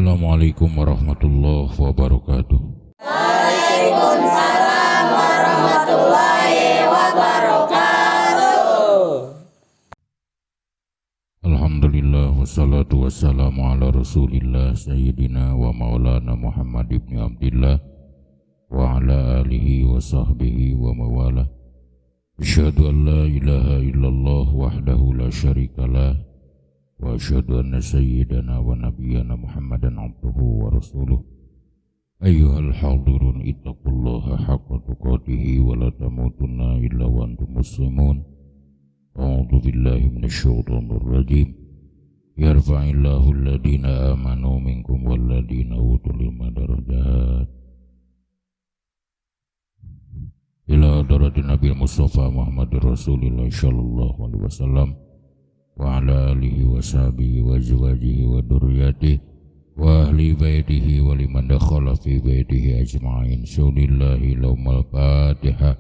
Assalamualaikum warahmatullahi wabarakatuh. Waalaikumsalam warahmatullahi wabarakatuh. Alhamdulillah wassalatu wassalamu ala rasulillah sayyidina wa maulana Muhammad ibn Abdillah wa ala alihi wa sahbihi wa mawala. Asyhadu an la ilaha illallah wahdahu la syarikalah wa asyhadu anna sayyidana wa nabiyyana Muhammadan abduhu wa rasuluh. Ayyuhal hadirun ittaqullaha haqqa tuqatihi wa la tamutunna illa wa antum muslimun. A'udzu billahi minasyaitonir rajim. Yarfa'illahu alladhina amanu minkum walladhina utul ilma darajat. Ila hadratin Nabi Mustafa Muhammadur Rasulillah sallallahu alaihi wasallam wa ala alihi wa sahbihi wa azwajihi wa dzurriyyatihi wa ahli baitihi wa liman dakhala fi baitihi ajma'in. Sulillahi laumal Fatihah.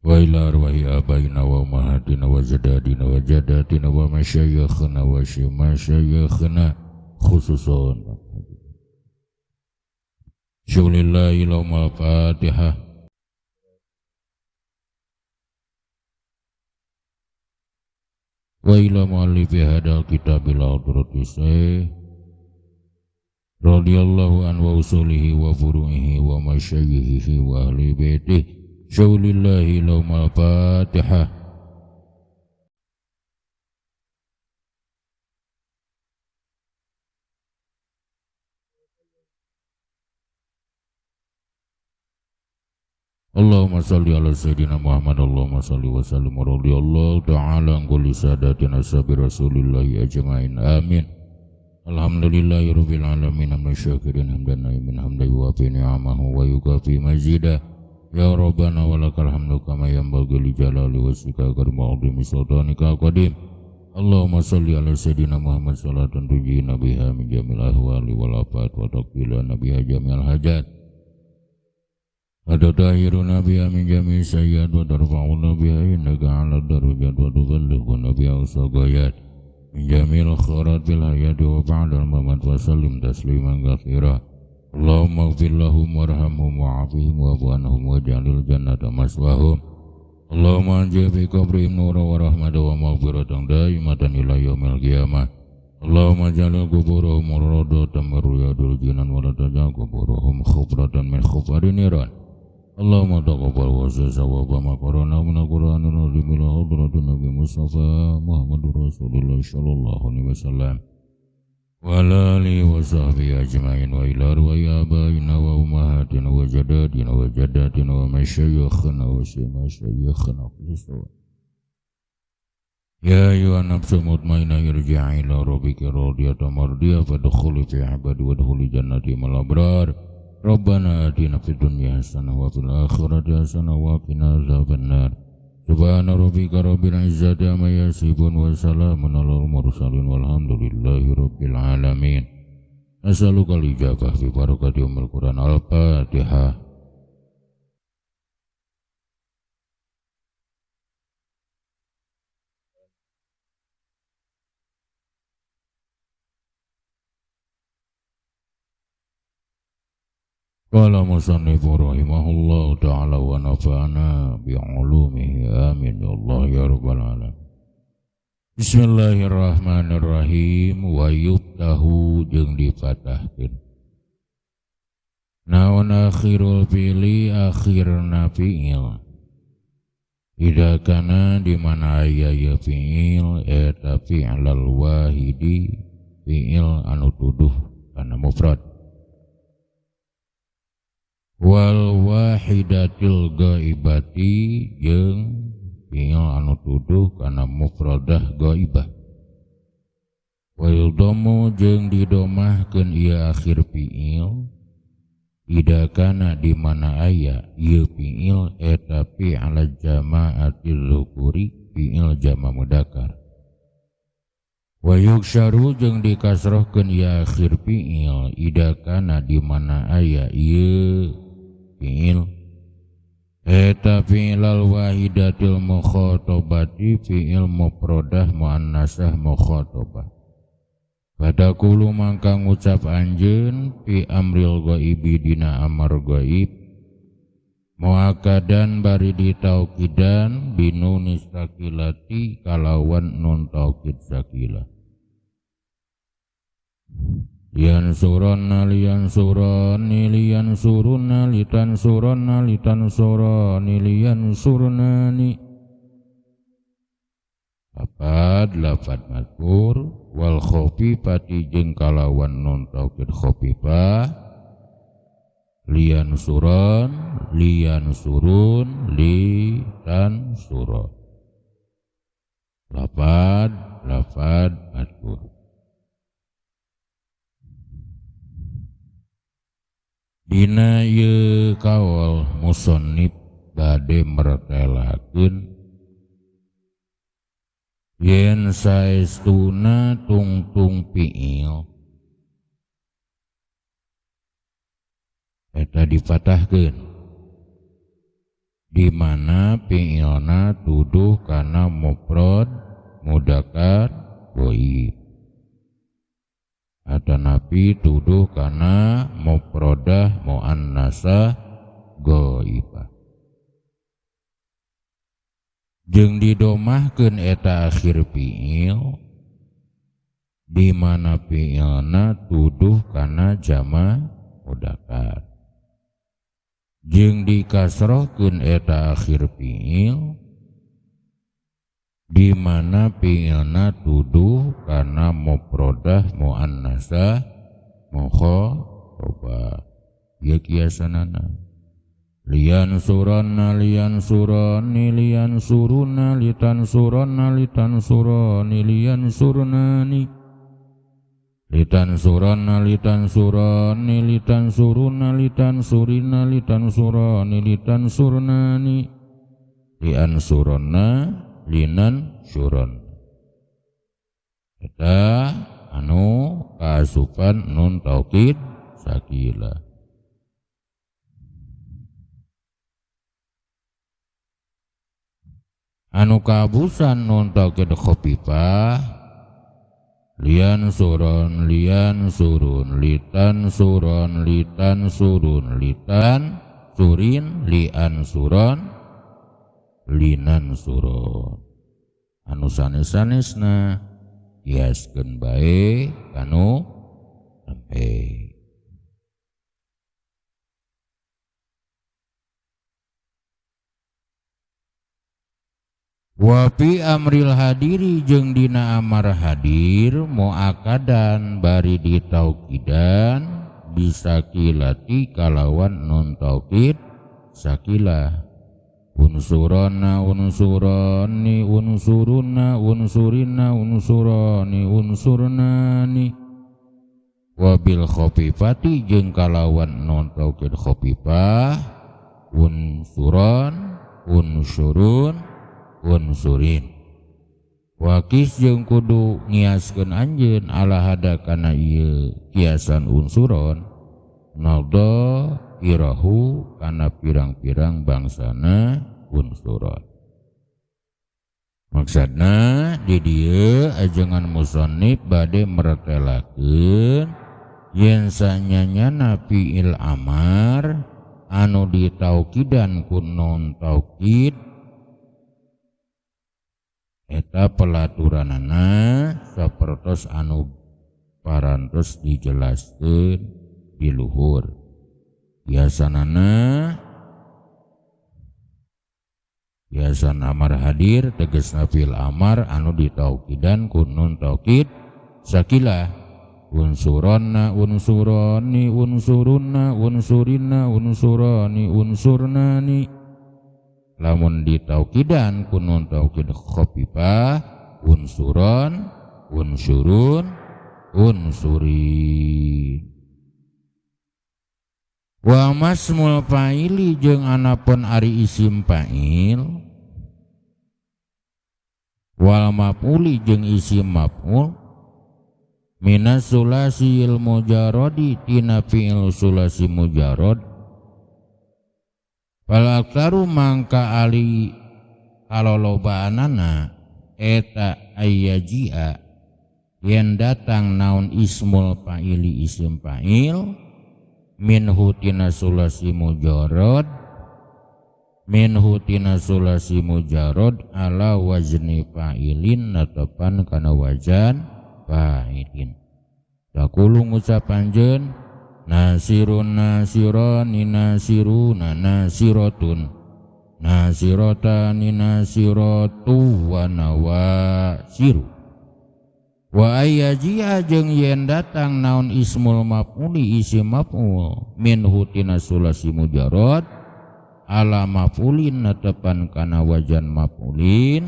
Wa ila arwahi abaina wa ummahatina wa jadadina wa jadatina wa masyayikhna wa masyayikhna khususun. Syulillahi laumal Fatihah. Wa ila muallifi hadal kitabil hadrati syekh radhiyallahu an wa usulihi wa furu'ihi wa masyayikhihi wa ahli baitihi. Syaulillahi laumal Fatihah. Allahumma salli ala sayyidina Muhammad. Allahumma salli wa sallim wa radhiyallahu ta'ala an kulli sadatina ashabi rasulillahi ajma'in. Amin. Alhamdulillahi rabbil alamin, hamdan syakirin hamdan naimin hamdan yuwafi ni'amahu wa yukafi mazidah. Ya Rabbana walakal hamdu kama yanbaghi li jalali wajhika karim azimi sultanika qadim. Allahumma salli ala sayyidina Muhammad salatan tunjina biha min jamil ahwali wal afat wa taqbilana biha jamil hajat wa tutahhiruna biha min jamil sayyiat wa tarfa'una biha innaka 'ala darajat wa tuballighuna biha aqsa min jamil khairat fil hayati wa ba'dal mamat wa sallim tasliman katsira. Allahumma ighfir lahum warhamhum wa'afihim wa'fu anhum waj'alil jannata maswahum. Allahumma anjih fi qabrihim nura wa rahmatan wa maghfiratan daimatan ila yaumil qiyamah. Allahumma ij'al quburahum radatan min riyadil jinan wa la taj'al quburahum khufratan min khufarin niran. Allahumma taqabbal wa sawaba ma qara'na min al-Qur'anil azim ila hadratin Nabi Mustafa Muhammadur Rasulullah sallallahu alaihi wasallam wa ala alihi wa sahbihi ajma'in wa ila arwahi abaina wa ummahatina wa jadatina wa jaddatina wa masyayikhina wa masyayikhina khususan. Ya ayyuhan nafsu mutmainnah irji'i ila rabbika radiyatan mardiyah fadkhuli fi ibadi wadkhuli jannati mal abrar. Rabbana atina fid dunya hasanah wa fil akhirati hasanah wa qina adzabannar. Subhana rabbika rabbil izzati amma yasifun wa salamun alal mursalin walhamdulillahi rabbil alamin. Nas'aluka al-ijabah bi barakati ummil Quran. Al-Fatihah. Qala musannifu rahimahullahu ta'ala wa nafa'ana bi'ulumihi amin ya Allah ya rabbal alamin. Bismillahirrahmanirrahim. Wa yuftahu jeung difatahkeun. Naon akhirul fi'li akhirna fi'il. Ida kana di mana aya ieu fi'il eta fi'lal wahidi fi'il anu tuduh kana mufrad. Wal wahidatil ghaibati jeung fi'il anu tuduh kana mufradah ghaibah. Wa yudhammu jeung didomahkeun ieu akhir fi'il ida kana di mana aya ieu fi'il eta fi'al jama'atil dzukuri fi'il jama mudzakkar. Wa Wa yuksaru jeung dikasrohkeun ya akhir fi'il ida kana di mana aya ieu fi'il eta fi'ilal wahidatil mukhatabati fi'il mufradah muannasah mukhatabah. Fadaqulu mangka ngucap anjeun fi amril ghaibi dina amar ghaib muakadan bari ditaukidan binunis sakilati kalawan nun taukid sakilah. Lian surana lian surani lian suruna litan surana litan surani lian surnani. Lapad lapad mazkur wal khafifati jeung kalawan nun taukid khafifah lian suron lian surun litan suron. Lapad lapad mazkur. Dina ieu kaol musannif bade mertelakeun yen saestuna tungtung fiil eta dipatahkeun di mana fiilna tuduh kana mufrad mudzakkar ghaib atanapi tuduh kana mufradah muannasah ghaibah jeung didomahkeun eta akhir fiil di mana fiilna tuduh kana jama mudzakkar jeung dikasrohkeun eta akhir fiil di mana fiilna tuduh kana mufradah muannasah mukhatabah. Ieu kiasanana lian surana lian surani lian suruna litan surana litan surani lian surnani litan surana litan surani litan suruna litan surina litan surani litan surnani lian surana linan suron. Eta anu kaasupan nun taukid sakila. Anu kabusan nun taukid khafifah lian suron lian surun litan suron litan surun litan surin lian suron linan suron. Anu sanes-sanesna kiaskeun bae kanu nembe. Wa fi amril hadiri jeung dina amar hadir muakadan bari ditaukidan bisakilati kalawan nun taukid sakilah. Unsurana unsurani unsuruna unsurina unsurani unsurnani wabil khafifati jeung kalawan nun taukid khafifah unsuron unsurun unsurin. Wakis jeung kudu ngiaskeun anjeun ala hada kana ieu kiasan unsuron naldo irahu kana pirang-pirang bangsana unsuron. Maksudna di dieu ajengan musannif bade mertelakeun yen sanyanyana fiil amar anu ditaukidan ku nun taukid eta pelaturanana sapertos anu parantos dijelaskeun di luhur. Biasanana biasan amar hadir tegesna fiil amar anu ditaukidan ku nun taukid sakilah unsurana unsurani unsuruna unsurina unsurani unsurnani. Lamun ditaukidan ku nun taukid khafifah unsuron unsurun unsurin. Wa masmul fa'ili jeung anapun ari isim fa'il wal maf'uli jeung isim maf'ul Minas sulasil mujarodi tina fi'il sulasi mujarod. Fal aktsaru mangka ali kalolobaanana eta ayyajia yen datang naon ismul fa'ili isim fa'il minhu tina sulasi mujarod minhu tina sulasi mujarod ala wazni fa'ilin netepan kana wajan fa'ilin. Taqulu ngucap anjeun nasirun nasirani nasiruna nasiratun nasiratani nasiratu wa nawasiru. Wa ayyaji'a jeung yen datang naon ismul maf'uli isim maf'ul minhu tina sulasi mujarad ala maf'ulin netepan kana wajan maf'ulin.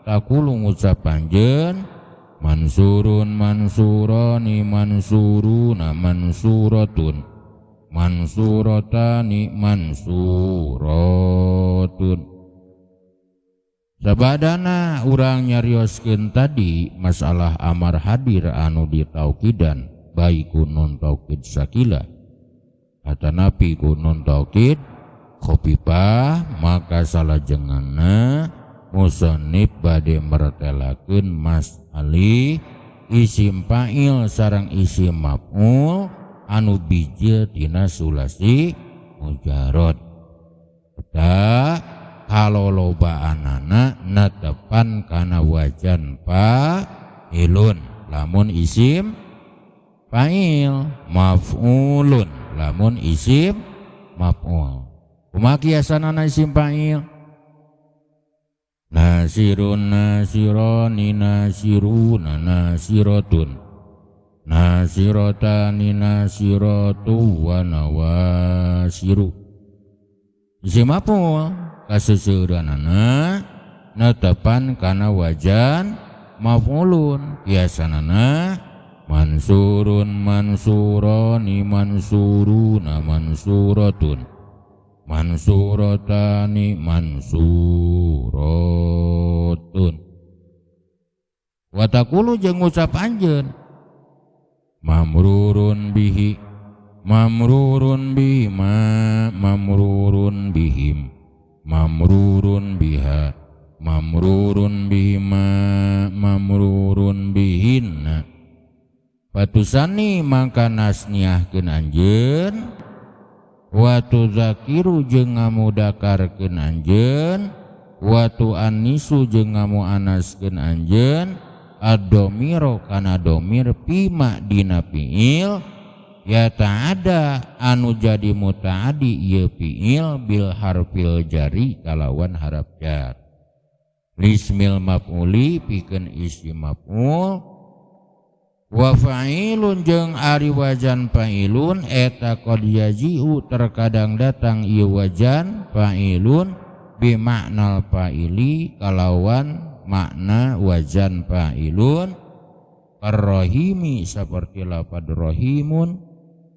Taqulu ngucap anjeun mansurun mansurani mansuruna mansuratun mansuratani mansuratun. Sabadana urang nyarioskeun tadi masalah amar hadir anu ditaukidan baik ku nun taukid sakila atanapi ku nun taukid khofifah, maka salajenganna musannif bade mertelakeun mas'ali isim fa'il sareng isim maf'ul anu bijil tina sulasi mujarad. Eta kalolobaanana netepan kana wajan fa'ilun lamun isim fa'il, maf'ulun lamun isim maf'ul. Kumaha kiasanana isim fa'il? Nasirun nasirani nasiruna nasiratun nasiratani nasiratu wa nawasiru. Isim maf'ul kasuseuranana netepan kana wajan maf'ulun kiasanana mansurun mansurani mansuruna mansuratun mansuratani mansuratun. Wa taqulu jeung ngucap anjeun mamrurun bihi mamrurun bihima mamrurun bihim mamrurun biha mamrurun bihima mamrurun bihinna. Patusani mangka nasniahkeun anjeun wa tuzakiru jeung ngamudakarkeun anjeun wa tuannisu jeung ngamuanaskeun anjeun ad-domiro kana domir pima dina fi'il ya ta'ada anu jadi muta'adi ieu fi'il bil harfil jari kalawan harap jar lismil maf'uli pikeun isim maf'ul wa fa'ilun jeung ari wajan fa'ilun eta qad yaji'u terkadang datang ieu wajan fa'ilun bi ma'nal fa'ili kalawan makna wajan fa'ilun karrohimi seperti lafad rohimun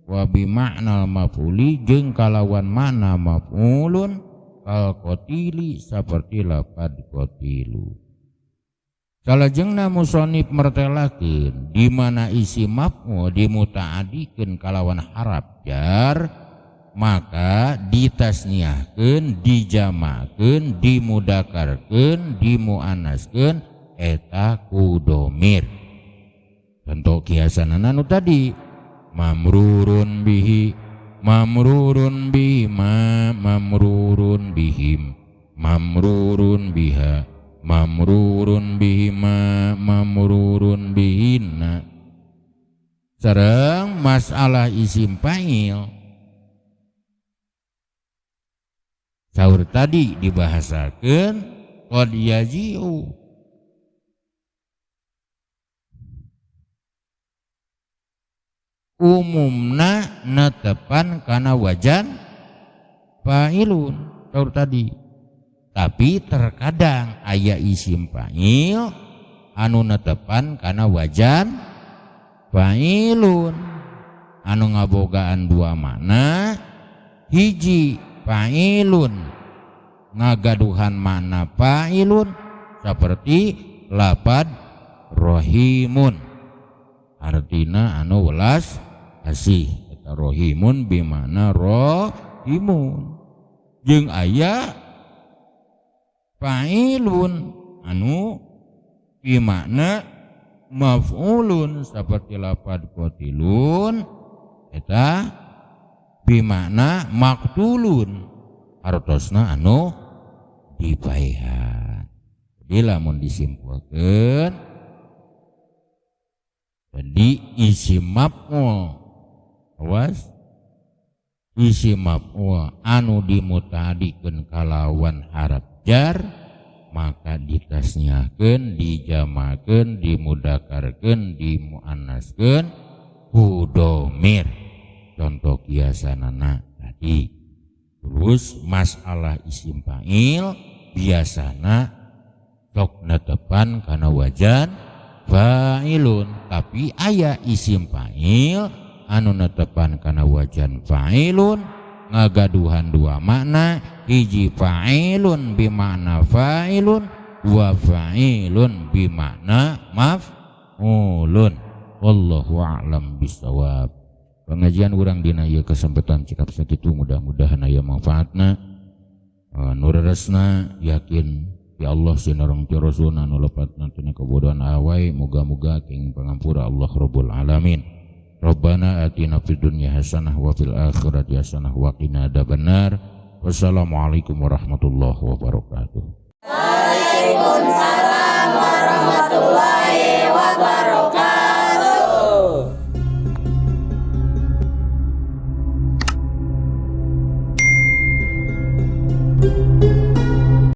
wa bi ma'nal maf'uli jeung kalawan makna maf'ulun kal qatili seperti lafad qatilu. Salajengna musonib mertelakeun di mana isi maf'ul dimutaadikeun kalawan harap jar maka ditasniahkeun dijamakeun dimudakarkeun dimuannaskeun eta ku domir. Contoh kiasanana nu tadi mamrurun bihi mamrurun bihima mamrurun bihim mamrurun biha mamrurun bihima mamrurun bihinna. Sareng masalah isim fa'il saur tadi dibahasakeun qad yaji'u umumna netepan kana wajan fa'ilun saur tadi. Tapi terkadang aya isim fa'il anu netepan kana wajan fa'ilun anu ngabogaan dua makna. Hiji fa'ilun ngagaduhan makna fa'ilun seperti lapad rohimun. artina anu welas asih. Eta rohimun bimana rohimun. Jeung aya fa'ilun anu bimakna maf'ulun seperti lapad qatilun eta bimakna maktulun artosna anu dipaehan. Jadi lamun disimpulkeun jadi isim maf'ul, awas, isim maf'ul anu dimutadikeun kalawan harap jar maka ditasniahkeun, dijamakeun, dimudakarkeun, dimuannaskeun ku domir. Contoh kiasanana tadi. Terus masalah isim fa'il biasana sok netepan kana wajan fa'ilun, tapi aya isim fa'il anu netepan kana wajan fa'ilun ngagaduhan dua makna, hiji fa'ilun bimakna fa'ilun, dua fa'ilun bimakna maf'ulun. Wallahu a'lam bisawab. Pengajian urang dina ieu kesempatan cekap sakitu, mudah-mudahan aya manfaatna, nu reresna, yakin ya Allah sinareng ti Rasulna nu lepatna tina kebodohan awai, muga-muga kenging pangampura Allah Rabbul Alamin. Rabbana atina fid dunya hasanah wa fil akhirati hasanah wa qina adzabannar. Wassalamualaikum warahmatullahi wabarakatuh. Waalaikumsalam warahmatullahi wabarakatuh.